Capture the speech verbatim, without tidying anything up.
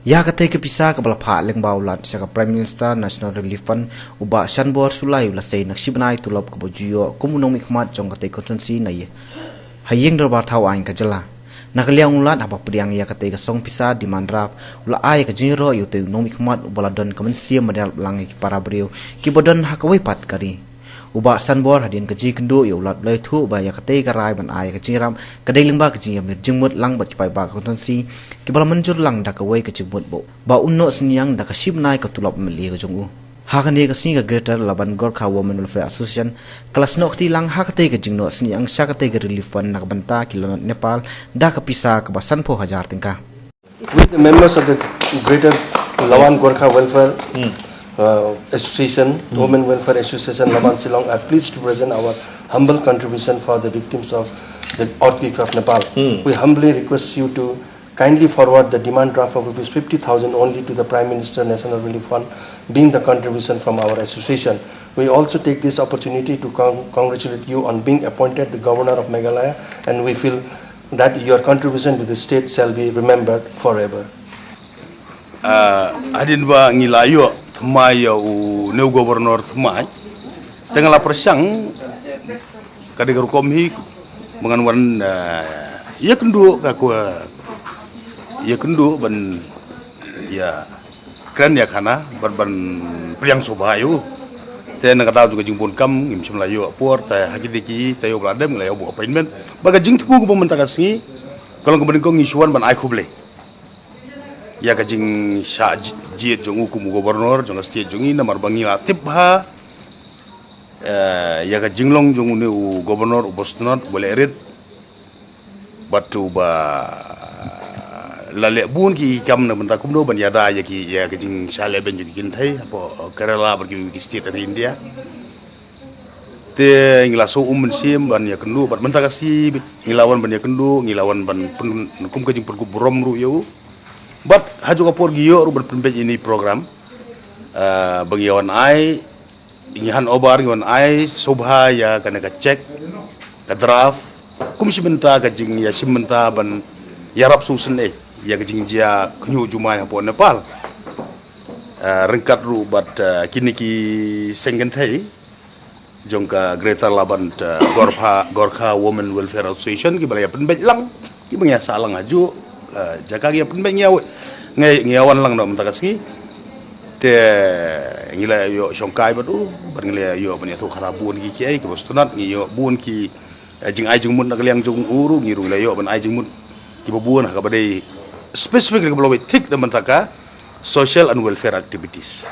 Ïa katei ka pisa kaba la phah lyngba u Lat sha ka Prime Minister National Relief Fund, u Bah Shanbor Shullai u la sei na ka shi bnai tulop kaba ju ïoh kum u nongmihkhmat jong katei ka constituency na ïa ha ïing dorbar thaw aiñ ka jylla. Na ka liang u Lat, haba pdiang ïa katei ka song pisa demand draft, u la ai ka jingïaroh ïa utei u nongmihkhmat uba la don ka mynsiem ban ïarap lang ïa ki para briew kiba don ha kawei pat ka ri. U Bah Shanbor, hadien ka jingkynduh ïa u Lat, u la ïathuh ba ïa katei ka rai ban ai ka jingïarap ka dei lyngba ka jingïamir jingmut lang bad ki paidbah ka constituency kiba la mynjur lang da kawei ka jingmut ba, ba un noh synñiang da ka shi bnai ka tulop M L A ka jong u. Ha kane ka sngi ka Greater Laban Gorkha Women Welfare Association ka la snoh kti lang ha katei ka jingnoh synñiang sha katei ka relief fund na ka bynta ki lanot Nepal da ka pisa kaba sanphew hajar tyngka. With the members of the Greater Laban Gorkha Welfare uh, Association, Women Welfare Association Laban Shillong, are pleased to present our humble contribution for the victims of the earthquake of Nepal. We humbly request you to kindly forward the demand draft of rupees fifty thousand only to the Prime Minister National Relief Fund, being the contribution from our association. We also take this opportunity to con- congratulate you on being appointed the Governor of Meghalaya, and we feel that your contribution to the state shall be remembered forever. Ah, hadien ba ngi la ïoh thymmai ïa une u Governor thymmai, te nga la pyrshang ka dei ka rukom hi ba ngan wan, ah, ïakynduh ka, ka ïakynduh ban ïakren ïakhana ban, ban pdiang sngewbha ïa u. Te na ka daw jong ka jingbunkam ngim shym la ïoh por, te ha kine ki taïew ba la dep ngi la ïoh buh appointment. Bad ka jingthmu kaba mynta ka sngi ka long kaba nyngkong ngi shu wan ban ai khublei ïa ka jingshah ji- jied jong u kum u Governor jong ka state jong ngi, namar ba ngi la tip bha, eh, ïa ka jinglong jong une u Governor uba sngewtynnat, uba leh rit, bad uba la leh bun ki kam na bynta kumno ban ïada ïa ki, ïa ka jingshah lehbeiñ jong ki kynthei hapoh Kerala bad kiwei ki state ha India. Te ngi la shu um mynsiem ban ïakynduh, bad mynta ka sngi ngi la wan ban ïakynduh, ngi la wan ban pyn- kum ka jingpynkup burom ruh ïa u. Bad ha kajuh ka por ngi ïoh ruh ban pynbeit ïa ine i program, ah, ba ngi ïa wan ai, ngi hand over, ngi wan ai sngewbha ïa kane ka check, ka draft, kum shi bynta ka jingïashim bynta ban ïarap shuh shuh eh ïa ka jingjia khynñiuh jumai hapoh Nepal. Ah, ryngkat ruh bad, ah, kine ki seng kynthei jong ka Greater Laban, ah, Gorkha, Gorkha Women Welfare Association kiba la ïa pynbeit lang, kiba ngi ïa sah lang hajuh, ah, jaka ngi ïa pynbeit, ngi ïa, ngi ïa wan lang noh mynta ka sngi. Te ngi la ïoh shongkai bad u, bad ngi la ïoh ban ïathuh khana bun ki kiei kiba sngewtynnat, ngi ïoh bun ki, eh, jingai jingmut na ka liang jong u ruh, ngi ruh ngi la ïoh ban ai jingmut kiba bun ha kaba dei specific kaba la wei thik da mynta ka social and welfare activities.